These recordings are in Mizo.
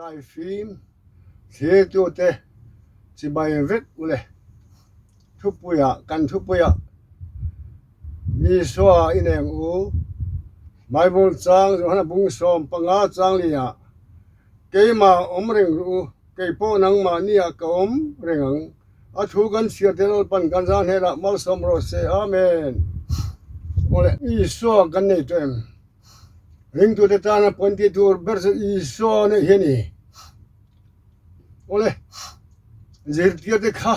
Daifim thlirtute chibai vek ule. Thupuiah kan thupuiah Isua ineng u. Bible chang Johana bung 15 chang liah keimah awm reng ru u, kei pawh nangmah nia ka awm reng ang. A thu kan chhiar te Lalpan kan zan hnenah malsawm rawh se. Amen. Awle Isua kan nei tawh em? Ringtute tana pawn tih tur ber chu Isua neih hi a ni. Awle, zirtir te kha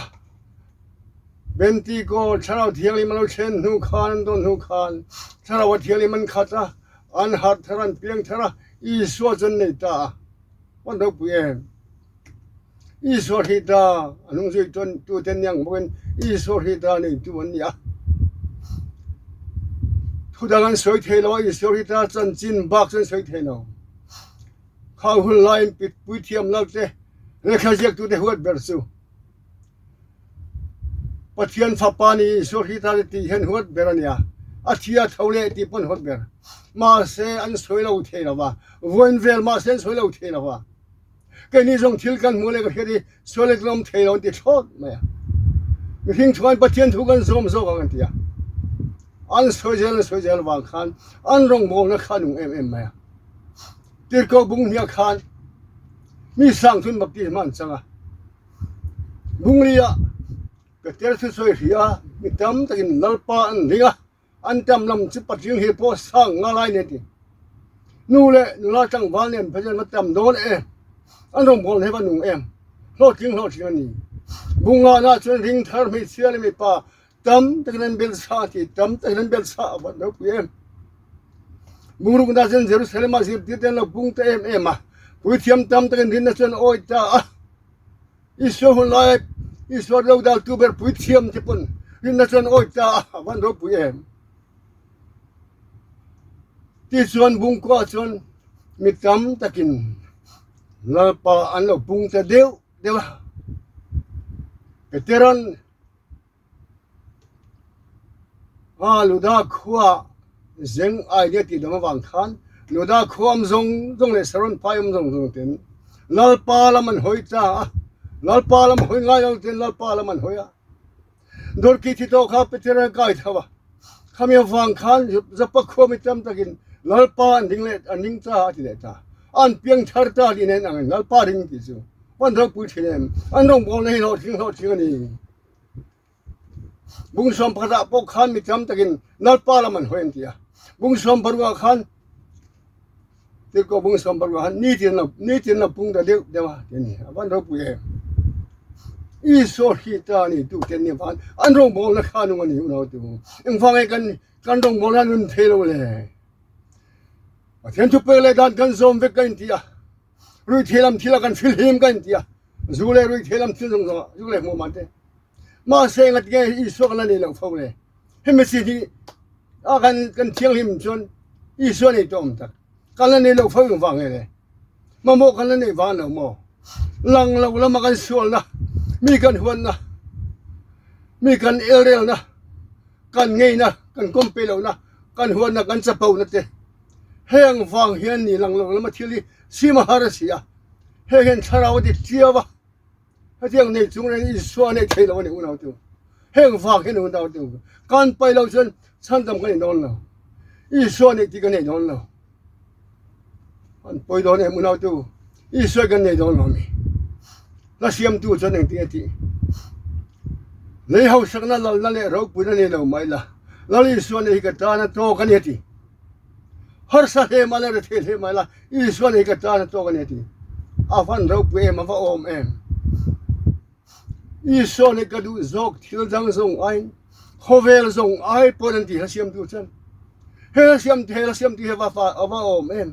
Pentikaw Thlarau Thianghlim a lo thlen hnu khan an dawn hnu khan Thlarau a Thianghlim an khat a, an harh thar a, an piang thar a, Isua chu an nei ta a. Pawn ropui em? Isua hri ta a hnung zui chuan tute niang bawkin Isua hri ta neitu an ni a. Thu dang an sawi thei lo a, Isua hri ta chanchin bak chu an sawi thei lo. Khang hun laiin puithiam lalte lehkha ziaktute huat ber chu Pathian Fapa ni Isua hri ta tih hian huat ber a ni a, a thi a tho leh tih pawn huat ber. Mahse an sawi lo thei lo va, vawiin vel mahse an sawi lo thei lo va. Keini zawng thil kan hmuh leh ka hriat hi sual leh tlawm thei lo an ti thlawt mai a. Mihring chuan Pathian thu kan zawm zawk ang an ti a. An sawi zel an sawi zel vang khan an rawngbawlna kha a nung em em mai a. Tirhkoh bung hniah khan mi sangthun baptisma an chang a. Bungli-ah Peter thusawi hria mi tam takin Lalpa an ring a. An tam lam chu patling hi pawh sang nga lai nen ti. Nu leh nula tlangval nen phei chuan va tam dawn em? An rawngbawlna hi va nung em? Hlawhtling hlawhtling a ni. Bungahna chuan ring thar hmeichhia leh mipa tam takin an bel chhah a ti, tam takin an bel chhah a va ropui em? Bungrukna chuan Jerusalem-ah zirtirte an lo pung ta em em a, puithiam tam takin rinna chuan awi ta a. Isua hun laia Isua lo daltu ber puithiam te pawn rinna chuan awi ta a van ropui em. Tichuan bungkua chuan mi tam takin Lalpa an lo pung ta deuh deuh a. Peteran A Luda khua zeng idea tih dam avang khan Luda khua awm zawng zawng leh Saron phai awm zawng zawng ten Lalpa lam an hawi ta a, Lalpa lam hawi ngai lo ten Lalpa lam an hawi a. Dorki thi tawh kha Peter a kai tho a, khami avang khan Joppa khua mi tam takin Lalpa an ding leh an ding ta a ti leh ta. An piang thar ta tih nen angin Lalpa ding tih chu an ropui thin em, an rawngbawlna hi hlawhtling hlawhtling a ni. Bung 11 ah pawh khan mi tam takin Lalpa lam an hawi an ti a. Bung 16 ah khan Tirhkoh bung 16 ah khan nitin lo nitin lo pung ta deuh deuh a ti a ni. A van ropui em. Isua hri ta ni tu ten ni van an rawngbawlna kha nung a ni unau tu. Engvang nge kan kan rawngbawlna nun thei lo le. Pathian thupek leh dan kan zawm vek ka inti a. Ruihthei lam thil a kan hrilhim ka inti a. Zu leh ruihthei lam thil zawng zawng ah zu leh hmuh man te. Mahse ngat nge Isua kan la nei loh fo le. Hemi chin hi a kan kan thianghlim chuan Isua nei tawh awm tak. Kan la nei loh fo eng vang nge le. Mamawh kan la nei vang lo maw. Lang lo lama kan sualna, mi kan huanna, mi kan elrelna, kan ngeina, kan kawmpe lohna, kan huanna, kan chapona te. Heng vang hian ni lang lo lama thil hi sim a har a si a. Heng hian thlarau a ti chiau a, hetiang nei chung reng Isua nei thei lo a ni unau tu. Heng vang hian unau tu kan pai lo chuan chhandam kan nei dawn lo. Isua neih tih kan nei dawn lo. An pawi dawn em unau tu. Isua kan nei dawn lo a mi. Hla siamtu chuan engtin a tih? Lei hausakna lalna leh ropuina nei lo mai la, Lal Isua nei hi ka tan a tawk a ni a ti. Harsa hle mai la, rethei hle mai la, Isua nei ka tan a tawk a ni a ti. A van ropui em, a va awm em. Isua nei ka duh zawk thil dang zawng aiin, khawvel zawng ai pawn an ti hla siamtu chuan. He hla siam he hla siamtu hi a va a va awm em.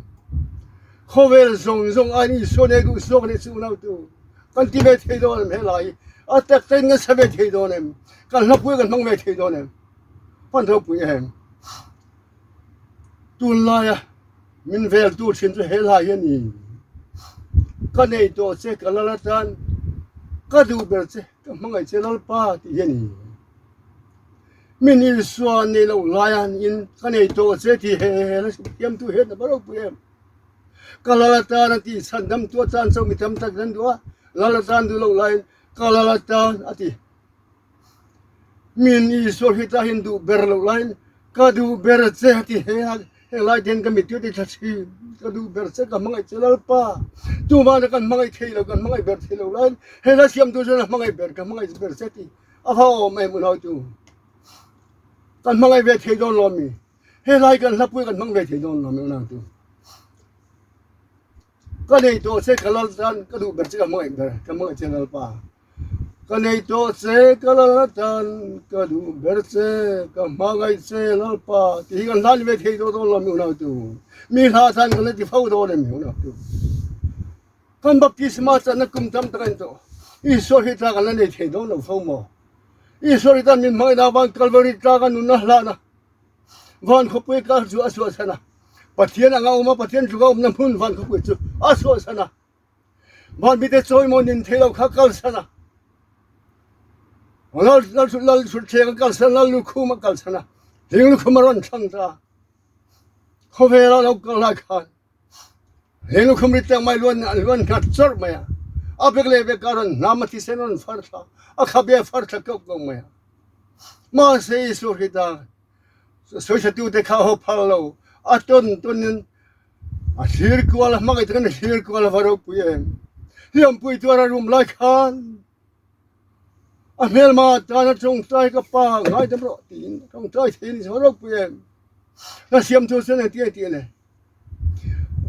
Khawvel zawng zawng aiin Isua nei duh zawk a ni chu unautu. Kan ti ve thei dawn em he lai hi? A tak takin kan sa ve thei dawn em? Kan hlapui kan hmang ve thei dawn em? Van ropui em. Tunlaia min veltu thin chu he lai hi a ni. Ka nei tawh che ka lal atan ka duh ber che ka hmangaih che Lalpa tih hi a ni. Min Isua nei loh laia in ka nei tawh che tih he he la thiamtu hian a va ropui em. Ka lal atan a ti. Chhandamtu atan chauh mi tam tak an duh a, lal atan duh loh laiin ka lal atan a ti. Min Isua hi ta hian duh ber loh laiin ka duh ber che a ti he a, heng lai te hian ka mittui te tla thin, ka duh ber che ka hmangaih che Lalpa, tumahna kan hmangaih thei lo, kan hmangaih ber thei lo laiin he hla siamtu chuan a hmangaih ber, ka hmangaih ber che a ti, a va awm em unautu, kan hmangaih ve thei dawn lo mi, he lai kan hlapui kan hmang ve thei dawn lo mi unautu. Ka nei tawh che ka lal tan ka duh ber che ka hmangaih ber, ka hmangaih che Lalpa. Ka nei tawh che ka lal atan ka duh ber che ka hmangaih che Lalpa tih hi kan hlan ve thei dawn dawn lo mi unautu mi hla tan kan la ti fo dawn em mi unautu kan baptisma channa kum tam tak a ni tawh Isua hi tla kan la nei thei dawn lo fo maw Isua hi tan min hmangaihna avang Kalvari tlanga nunna hlana van khawpui kar chu a chhuahsan a Pathian anga awm a Pathian tluka awmna hmun van khawpui chu a chhuahsan a. Vanmite chawimaw nin thei lo kha kalsan a, lal lal thutthleng a kalsan lal lukhum a kalsan a, hling lukhum a rawn thlang ta a, khawvela lo kal lai khan hling lukhum ri teng mai luan luan nghat chawrh mai a, a bek leh bek a rawn hnam a thisen a rawn far thla a khabe a far thla keuh keuh mai a, mahse Isua Krista sawisatute kha a haw phal lo, a tawn tawnin A thlir kual a hmangaih takin a thlir kual a va ropui em. Hliampui tuar a rum lai khan a hmelma tana tawngtai ka pa ngaidam rawh tiin tawngtai thei a ni va ropui em. Ka siamtu chuan engtin a ti a ni.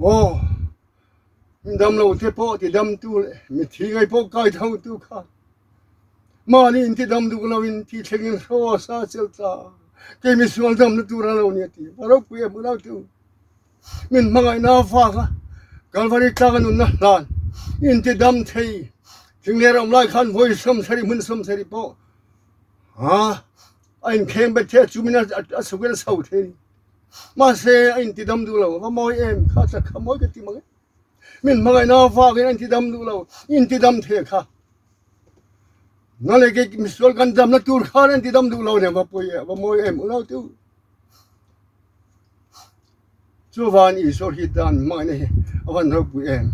Aw damlo te pawh ti damtu leh mithi ngei pawh kai tho tu kha mahni inti dam duh loin thi thlengin hraw sa chelh ta kei misual damna tur a lo ni a ti va ropui em unau tu. Min hmangaihna avanga Kalvari tlanga nunna hlan inti dam thei thingler awm lai khan vawi 70 hmun 70 pawh a inkheng bet thei a chumin a chhukin a chho thei a ni. Mahse a inti dam duh lo va mawi em kha chak kha mawi ka ti mang e. Min hmangaihna avangin a inti dam duh lo inti dam thei kha na leh kei misual kan damna tur khan a inti dam duh lo nen va pawi e va mawi em unau te u. Chuvan Isua hi tan hmangaihna hi a van ropui em?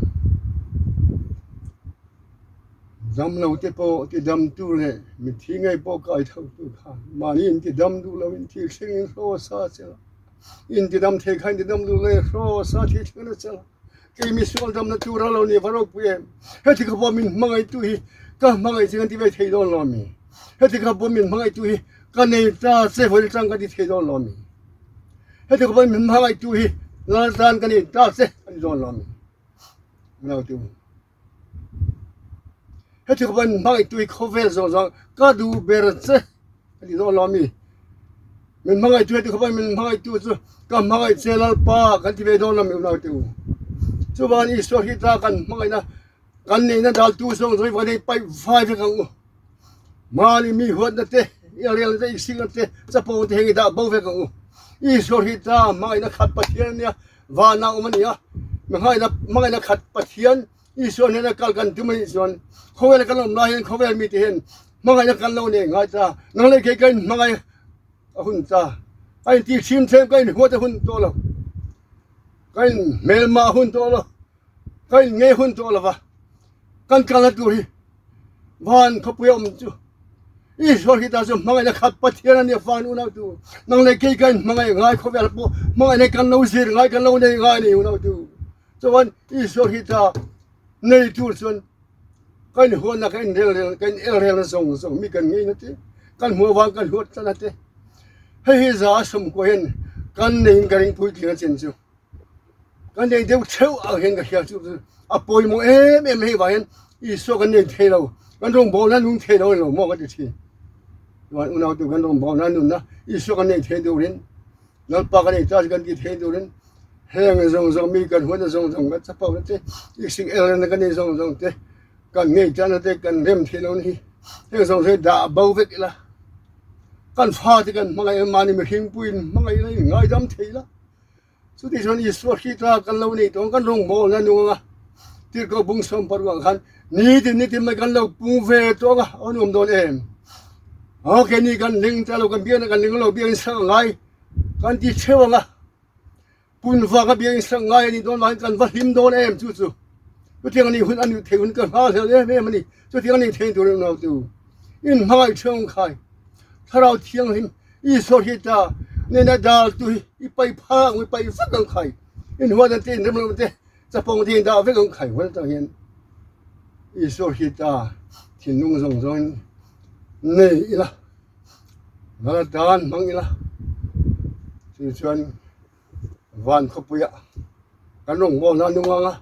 Damlo te pawh ti damtu leh mithi ngei pawh kai tho tu khan mahni in ti dam duh lo in thil thleng in hraw sa che la, in ti dam thei kha in ti dam duh lo in hraw sa thil thleng na che la, kei misual damna tur a lo ni va ropui em? Heti kha pawh min hmangaihtu hi ka hmangaih che kan ti ve thei dawn lo mi? Heti kha pawh min hmangaihtu hi ka nei ta che vawi atang ka ti thei dawn lo mi? Heti khawp in min hmangaihtu hi lal tan ka ni ta che a ni dawn lo mi? Unautu. Heti khawp in min hmangaihtu hi khawvel zawng zawng ka duh ber che a ni dawn lo mi? Min hmangaihtu heti khawp in min hmangaihtu chu ka hmangaih che Lalpa kan ti ve dawn lo mi unautu. Chuvan Isua Krista kan hmangaihna kan neihna daltu zawng zawng hi va nei paih vai vek ang u. Mahni mi huatna te, elrelna te, isikna te, chapo te heng i dah bo vek ang u. Isua hi ta hmangaihna khat Pathian a nia, vana awm a ni a. Hmangaihna hmangaihna khat Pathian Isua hnena kal kan tum a nih chuan khawvela kan awm lai hian khawvel mite hian hmangaihna kan lo nei ngai ta. Nang leh kei ka inhmangaih a hun ta. Ka intihchhim thlem ka inhuat a hun tawh lo. Ka inhmelmah a hun tawh lo. Ka inngei hun tawh lo va. Kan kalna tur hi Van khawpui a awm chu Israel hi ta chu hmangaihna khat Pathian a nia van unautu nang leh kei ka in hmangaih ngai khawvel pawh hmangaihna kan lo zir ngai kan lo nei ngai a ni unautu chuan Israel hi ta nei tur chuan ka in huatna ka in rel rel ka in el relna zawng zawng mi kan ngeina te kan hmuh avang kan huat tlatna te hei hi za a sawmkua hian kan neiin ka ring puitling a chin chu. Kan nei deuh theuh ang hian ka hria chu a pawimawh em em hei vang hian Isua kan nei thei lo kan rawngbawlna nun thei lo a ni lo maw ka ti thin. Chuan unau tu kan rawngbawlna nunna Isua kan nei thei turin Lalpa kan nei ta chu kan ti thei turin heng zawng zawng mi kan huatna zawng zawng kan chapo na te ising elna kan nei zawng zawng te kan ngei tana te kan rem thei lo ni hi heng zawng zawng hi dah bo vek ila kan fate kan hmangaih mahni mihring puiin hmangaih ila inngaidam thei ila. Chuti chuan Isua Krista kan lo nei tawng kan rawngbawlna nung anga Tirhkoh bung sawm paruk ah khan nitin nitin mai kan lo pung ve tawng a, a nuam dawn em? Aw keini kan ling ta lo kan biakna kan ling lo biakin sak a ngai kan ti theuh ang a. Pun vanga biakin sak ngai a nih dawn vangin kan va hlim dawn em chu chu. Chutiang a nih hun a nih theih hun ka nghal hlel em em a ni. Chutiang a nih theih tur em lo tu. In hmangaih ṭheuh khai. Thlarau Thianghlim Isua hi ta nena dal tu hi i pai phak ang i pai vek ang khai. In huat ang te in rem lo te chapawng te in dah vek ang khai huan atang hian Isua hi ta thinlung zawng zawng in nei ila. Nala dan hmang ila chu chuan van khawpuia kan rawngbawlna a nung ang a,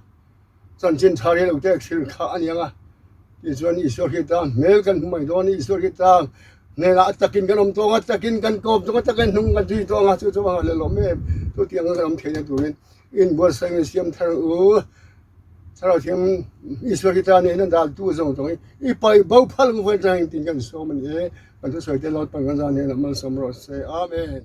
chanchin tha rei lo te thil kha a ni ang a, tichuan Isua Krista hmel kan hmu mai dawn a, Isua Krista hnenah a takin kan awm tawng a, takin kan kawm tawng a, takin hnung kan zui tawng a, chu chu a lawm em, chutiang kan awm theihna turin inbuatsaih in siam thar ang u. Thlarau Thiang Isua Krista nen an daltu zawng zawng hi i paih bo phal ang vawi atangin tin kan sawm a ni e. Kan thusawi te Lalpan kan zan hnenah malsawm rawh se. Amen.